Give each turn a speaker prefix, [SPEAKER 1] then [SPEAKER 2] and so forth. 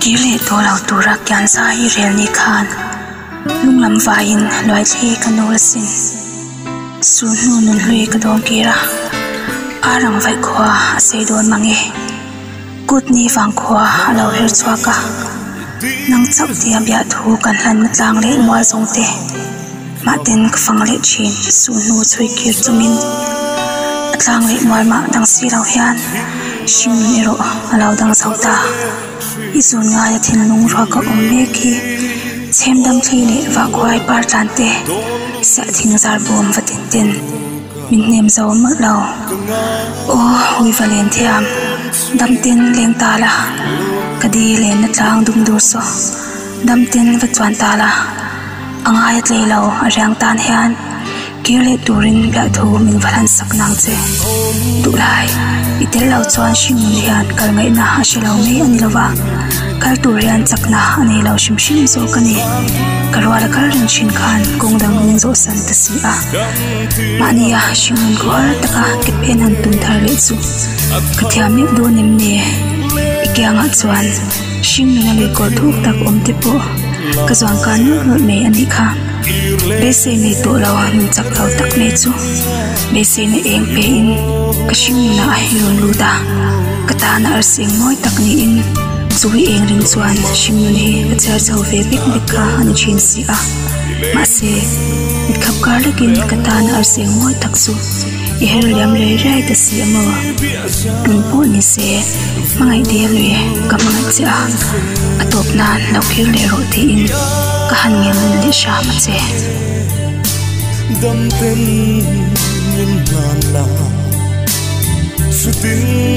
[SPEAKER 1] Kir leh tawh lo tura kian zai i rel ni khan lunglam vaiin luaithli ka nul asin. Sul hnu nun hlui ka dawng kir a, ar ang vaih khua a sei dawn mang e. Kut ni vang khua a lo her chhuak a, nang chauh tia biah thu kan hlanna tlang leh mual zawng te mahten ka fang leh thin sul hnu chhui kir chungin a tlang leh mual mah dang si lo hian hringnun erawh a lo dang zo ta. I zun ngaia thinlung ruak a awm mek hi chhem dam thli leh vahkhuai par tlan te siah thing zar bawm va tin ten min hnem zo mawlh lo. Aw hui va len thiam dam ten leng ta la ka di lenna tlang dum dur saw dam ten va chuan ta la a ngai a tlei lo a riang tan hian kir leh turin biah thu min va hlan sak nang che. Duhlai i tel lo chuan hringnun hian kal ngaihna a hre lo mai a ni lova, kal tur hian chakna a nei lo hrim hrim zawk a ni. Ka rual a kal reng thin khan kawng dang min zawh san ta si a. Mahnia hringnun khuar taka ke pen han tum thar leh chu ka thiam meuh dawn em ni? I kiangah chuan hringnun a luikawr thuk tak awm te pawh ka zuan kar nawlh nawlh mai a nih kha. Beisei nei tawh lo nun chak lo tak mai chu beiseina eng pe in ka hringnunah a rawn lut a, ka tana arsi eng mawi tak niin chui eng ring chuan hringnun hi ka chhiar chho ve bik bik kha a ni thin si a. Mahse, mitkhap kar lekin ka tana arsi eng mawi tak chu i her liam rei rei ta si a maw? Eng pawh ni se, hmangaih dil lui ka hmangaih che a, a tawp nan lo kir leh rawh tiin ka han ngen nun leh hram a che.
[SPEAKER 2] Damten min hlan la, chutin.